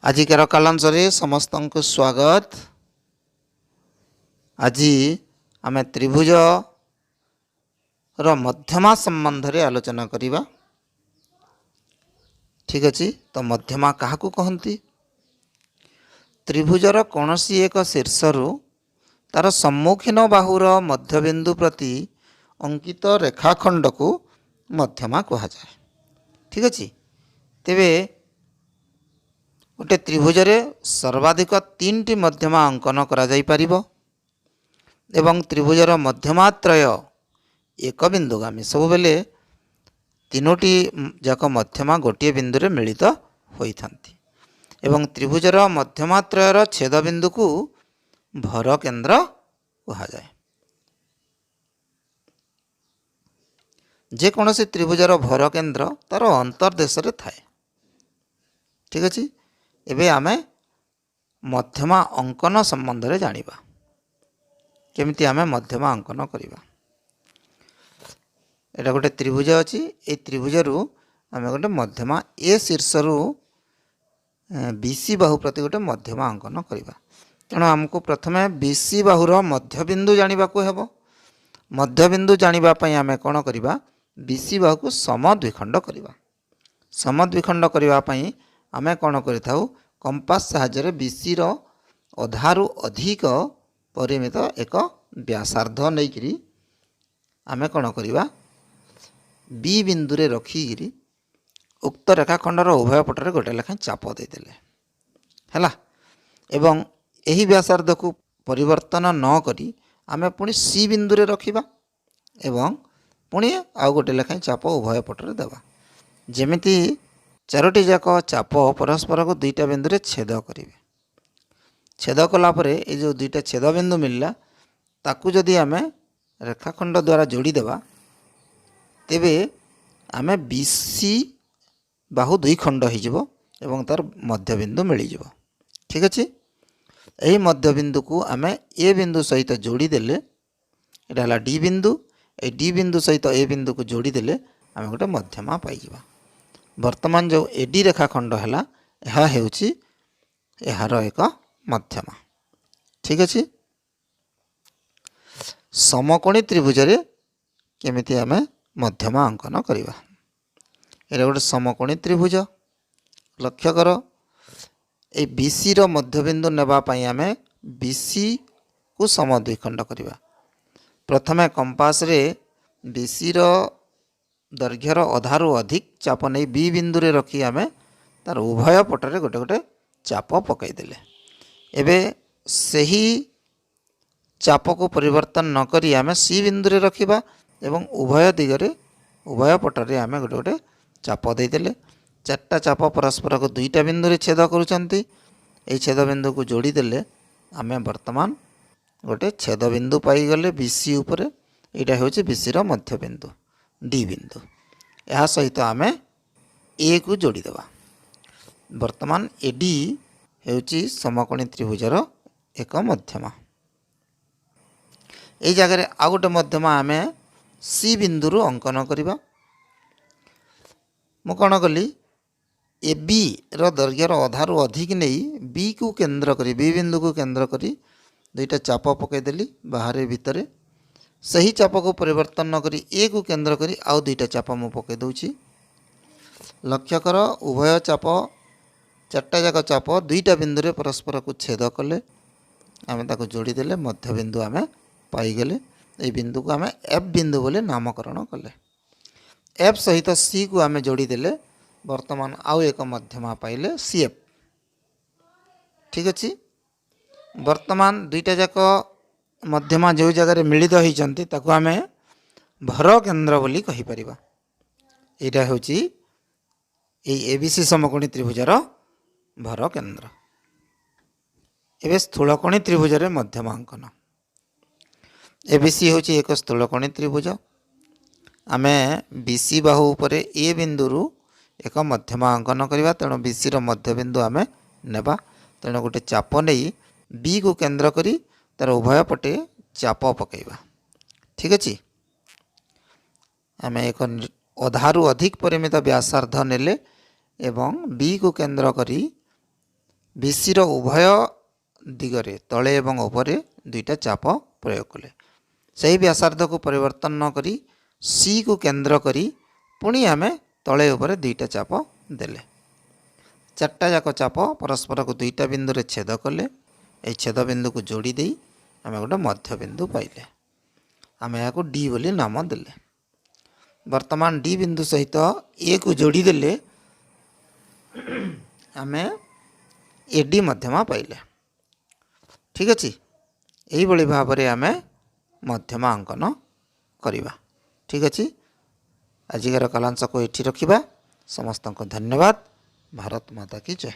ଆଜିକାର କାଲାଂଶରେ ସମସ୍ତଙ୍କୁ ସ୍ୱାଗତ। ଆଜି ଆମେ ତ୍ରିଭୁଜର ମଧ୍ୟମା ସମ୍ବନ୍ଧରେ ଆଲୋଚନା କରିବା। ଠିକ୍ ଅଛି। ତ ମଧ୍ୟମା କାହାକୁ କହନ୍ତି? ତ୍ରିଭୁଜର କୌଣସି ଏକ ଶୀର୍ଷରୁ ତାର ସମ୍ମୁଖୀନ ବାହୁର ମଧ୍ୟବିନ୍ଦୁ ପ୍ରତି ଅଙ୍କିତ ରେଖାଖଣ୍ଡକୁ ମଧ୍ୟମା କୁହାଯାଏ। ଠିକ୍ ଅଛି। ତେବେ ଗୋଟେ ତ୍ରିଭୁଜରେ ସର୍ବାଧିକ ତିନିଟି ମଧ୍ୟମା ଅଙ୍କନ କରାଯାଇପାରିବ ଏବଂ ତ୍ରିଭୁଜର ମଧ୍ୟମାତ୍ରୟ ଏକ ବିନ୍ଦୁଗାମୀ। ସବୁବେଳେ ତିନୋଟି ଯାକ ମଧ୍ୟମା ଗୋଟିଏ ବିନ୍ଦୁରେ ମିଳିତ ହୋଇଥାନ୍ତି ଏବଂ ତ୍ରିଭୁଜର ମଧ୍ୟମାତ୍ରୟର ଛେଦବିନ୍ଦୁକୁ ଭର କେନ୍ଦ୍ର କୁହାଯାଏ। ଯେକୌଣସି ତ୍ରିଭୁଜର ଭର କେନ୍ଦ୍ର ତାର ଅନ୍ତର୍ଦେଶରେ ଥାଏ। ଠିକ୍ ଅଛି। ଏବେ ଆମେ ମଧ୍ୟମା ଅଙ୍କନ ସମ୍ବନ୍ଧରେ ଜାଣିବା, କେମିତି ଆମେ ମଧ୍ୟମା ଅଙ୍କନ କରିବା। ଏଇଟା ଗୋଟେ ତ୍ରିଭୁଜ ଅଛି। ଏଇ ତ୍ରିଭୁଜରୁ ଆମେ ଗୋଟେ ମଧ୍ୟମା ଏ ଶୀର୍ଷରୁ ବି ସି ବାହୁ ପ୍ରତି ଗୋଟେ ମଧ୍ୟମା ଅଙ୍କନ କରିବା। ତେଣୁ ଆମକୁ ପ୍ରଥମେ ବି ସି ବାହୁର ମଧ୍ୟବିନ୍ଦୁ ଜାଣିବାକୁ ହେବ। ମଧ୍ୟବିନ୍ଦୁ ଜାଣିବା ପାଇଁ ଆମେ କ'ଣ କରିବା? ବି ସି ବାହୁକୁ ସମଦ୍ୱିଖଣ୍ଡ କରିବା। ସମଦ୍ୱିଖଣ୍ଡ କରିବା ପାଇଁ ଆମେ କ'ଣ କରିଥାଉ? କମ୍ପାସ ସାହାଯ୍ୟରେ ବି ସିର ଅଧାରୁ ଅଧିକ ପରିମିତ ଏକ ବ୍ୟାସାର୍ଦ୍ଧ ନେଇକରି ଆମେ କ'ଣ କରିବା? ବି ବିନ୍ଦୁରେ ରଖିକିରି ଉକ୍ତ ରେଖାଖଣ୍ଡର ଉଭୟ ପଟରେ ଗୋଟେ ଲେଖାଏଁ ଚାପ ଦେଇଦେଲେ ହେଲା। ଏବଂ ଏହି ବ୍ୟାସାର୍ଦ୍ଧକୁ ପରିବର୍ତ୍ତନ ନ କରି ଆମେ ପୁଣି ସି ବିନ୍ଦୁରେ ରଖିବା ଏବଂ ପୁଣି ଆଉ ଗୋଟେ ଲେଖାଏଁ ଚାପ ଉଭୟ ପଟରେ ଦେବା, ଯେମିତି ଚାରୋଟି ଯାକ ଚାପ ପରସ୍ପରକୁ ଦୁଇଟା ବିନ୍ଦୁରେ ଛେଦ କରିବେ। ଛେଦ କଲା ପରେ ଏଇ ଯେଉଁ ଦୁଇଟା ଛେଦ ବିନ୍ଦୁ ମିଳିଲା, ତାକୁ ଯଦି ଆମେ ରେଖାଖଣ୍ଡ ଦ୍ୱାରା ଯୋଡ଼ିଦେବା, ତେବେ ଆମେ ବି ସି ବାହୁ ଦୁଇ ଖଣ୍ଡ ହେଇଯିବ ଏବଂ ତାର ମଧ୍ୟବିନ୍ଦୁ ମିଳିଯିବ। ଠିକ୍ ଅଛି। ଏହି ମଧ୍ୟବିନ୍ଦୁକୁ ଆମେ ଏ ବିନ୍ଦୁ ସହିତ ଯୋଡ଼ିଦେଲେ, ଏଇଟା ହେଲା ଡି ବିନ୍ଦୁ, ଏଇ ଡି ବିନ୍ଦୁ ସହିତ ଏ ବିନ୍ଦୁକୁ ଯୋଡ଼ିଦେଲେ ଆମେ ଗୋଟେ ମଧ୍ୟମା ପାଇଯିବା। ବର୍ତ୍ତମାନ ଯେଉଁ ଏ ଡି ରେଖାଖଣ୍ଡ ହେଲା, ଏହା ହେଉଛି ଏହାର ଏକ ମଧ୍ୟମା। ଠିକ୍ ଅଛି। ସମକୋଣୀ ତ୍ରିଭୁଜରେ କେମିତି ଆମେ ମଧ୍ୟମା ଅଙ୍କନ କରିବା? ଏଇଟା ଗୋଟେ ସମକୋଣୀ ତ୍ରିଭୁଜ। ଲକ୍ଷ୍ୟ କର, ଏଇ ବିସିର ମଧ୍ୟବିନ୍ଦୁ ନେବା ପାଇଁ ଆମେ ବିସିକୁ ସମଦ୍ୱିଖଣ୍ଡ କରିବା। ପ୍ରଥମେ କମ୍ପାସରେ ବିସିର ଦୈର୍ଘ୍ୟର ଅଧାରୁ ଅଧିକ ଚାପ ନେଇ ବି ବିନ୍ଦୁରେ ରଖି ଆମେ ତାର ଉଭୟ ପଟରେ ଗୋଟେ ଗୋଟେ ଚାପ ପକାଇଦେଲେ। ଏବେ ସେହି ଚାପକୁ ପରିବର୍ତ୍ତନ ନ କରି ଆମେ ସି ବିନ୍ଦୁରେ ରଖିବା ଏବଂ ଉଭୟ ଦିଗରେ, ଉଭୟ ପଟରେ ଆମେ ଗୋଟେ ଗୋଟେ ଚାପ ଦେଇଦେଲେ। ଚାରିଟା ଚାପ ପରସ୍ପରକୁ ଦୁଇଟା ବିନ୍ଦୁରେ ଛେଦ କରୁଛନ୍ତି। ଏଇ ଛେଦ ବିନ୍ଦୁକୁ ଯୋଡ଼ିଦେଲେ ଆମେ ବର୍ତ୍ତମାନ ଗୋଟେ ଛେଦ ବିନ୍ଦୁ ପାଇଗଲେ ବି ସି ଉପରେ। ଏଇଟା ହେଉଛି ବି ସିର ମଧ୍ୟବିନ୍ଦୁ ଡି ବିନ୍ଦୁ। ଏହା ସହିତ ଆମେ ଏକୁ ଯୋଡ଼ିଦେବା। ବର୍ତ୍ତମାନ ଏ ଡି ହେଉଛି ସମକୋଣୀ ତ୍ରିଭୁଜର ଏକ ମଧ୍ୟମା। ଏଇ ଜାଗାରେ ଆଉ ଗୋଟେ ମଧ୍ୟମା ଆମେ ସି ବିନ୍ଦୁରୁ ଅଙ୍କନ କରିବା। ମୁଁ କ'ଣ କଲି? ଏ ବିର ଦୈର୍ଘ୍ୟର ଅଧାରୁ ଅଧିକ ନେଇ ବିକୁ କେନ୍ଦ୍ର କରି, ବି ବିନ୍ଦୁକୁ କେନ୍ଦ୍ର କରି ଦୁଇଟା ଚାପ ପକାଇଦେଲି ବାହାରେ ଭିତରେ। ସେହି ଚାପକୁ ପରିବର୍ତ୍ତନ ନ କରି ଏକୁ କେନ୍ଦ୍ର କରି ଆଉ ଦୁଇଟା ଚାପ ମୁଁ ପକାଇ ଦେଉଛି। ଲକ୍ଷ୍ୟ କର, ଉଭୟ ଚାପ, ଚାରିଟା ଯାକ ଚାପ ଦୁଇଟା ବିନ୍ଦୁରେ ପରସ୍ପରକୁ ଛେଦ କଲେ। ଆମେ ତାକୁ ଯୋଡ଼ିଦେଲେ ମଧ୍ୟବିନ୍ଦୁ ଆମେ ପାଇଗଲେ। ଏଇ ବିନ୍ଦୁକୁ ଆମେ ଏଫ୍ ବିନ୍ଦୁ ବୋଲି ନାମକରଣ କଲେ। ଏଫ୍ ସହିତ ସିକୁ ଆମେ ଯୋଡ଼ିଦେଲେ ବର୍ତ୍ତମାନ ଆଉ ଏକ ମଧ୍ୟମା ପାଇଲେ, ସି ଏଫ୍। ଠିକ୍ ଅଛି। ବର୍ତ୍ତମାନ ଦୁଇଟା ଯାକ ମଧ୍ୟମା ଯେଉଁ ଜାଗାରେ ମିଳିତ ହୋଇଛନ୍ତି, ତାକୁ ଆମେ ଭର କେନ୍ଦ୍ର ବୋଲି କହିପାରିବା। ଏଇଟା ହେଉଛି ଏଇ ଏ ବି ସି ସମକୋଣୀ ତ୍ରିଭୁଜର ଭର କେନ୍ଦ୍ର। ଏବେ ସ୍ଥୂଳକୋଣୀ ତ୍ରିଭୁଜରେ ମଧ୍ୟମା ଅଙ୍କନ। ଏ ବି ସି ହେଉଛି ଏକ ସ୍ଥୂଳକୋଣୀ ତ୍ରିଭୁଜ। ଆମେ ବି ସି ବାହୁ ଉପରେ ଏ ବିନ୍ଦୁରୁ ଏକ ମଧ୍ୟମା ଅଙ୍କନ କରିବା। ତେଣୁ ବି ସିର ମଧ୍ୟବିନ୍ଦୁ ଆମେ ନେବା। ତେଣୁ ଗୋଟେ ଚାପ ନେଇ ବିକୁ କେନ୍ଦ୍ର କରି ତାର ଉଭୟ ପଟେ ଚାପ ପକାଇବା। ଠିକ୍ ଅଛି। ଆମେ ଏକ ଅଧାରୁ ଅଧିକ ପରିମିତ ବ୍ୟାସାର୍ଦ୍ଧ ନେଲେ ଏବଂ ବିକୁ କେନ୍ଦ୍ର କରି ବିସିର ଉଭୟ ଦିଗରେ, ତଳେ ଏବଂ ଉପରେ ଦୁଇଟା ଚାପ ପ୍ରୟୋଗ କଲେ। ସେହି ବ୍ୟାସାର୍ଦ୍ଧକୁ ପରିବର୍ତ୍ତନ ନ କରି ସିକୁ କେନ୍ଦ୍ର କରି ପୁଣି ଆମେ ତଳେ ଉପରେ ଦୁଇଟା ଚାପ ଦେଲେ। ଚାରିଟା ଯାକ ଚାପ ପରସ୍ପରକୁ ଦୁଇଟା ବିନ୍ଦୁରେ ଛେଦ କଲେ। ଏହି ଛେଦ ବିନ୍ଦୁକୁ ଯୋଡ଼ି ଦେଇ ଆମେ ଗୋଟେ ମଧ୍ୟବିନ୍ଦୁ ପାଇଲେ। ଆମେ ଏହାକୁ ଡି ବୋଲି ନାମ ଦେଲେ। ବର୍ତ୍ତମାନ ଡି ବିନ୍ଦୁ ସହିତ ଏକୁ ଯୋଡ଼ି ଦେଲେ ଆମେ ଏ ଡି ମଧ୍ୟମା ପାଇଲେ। ଠିକ୍ ଅଛି, ଏଇଭଳି ଭାବରେ ଆମେ ମଧ୍ୟମା ଅଙ୍କନ କରିବା। ଠିକ୍ ଅଛି, ଆଜିକାର କଲାଂଶକୁ ଏଠି ରଖିବା। ସମସ୍ତଙ୍କୁ ଧନ୍ୟବାଦ। ଭାରତ ମାତା କି ଜୟ।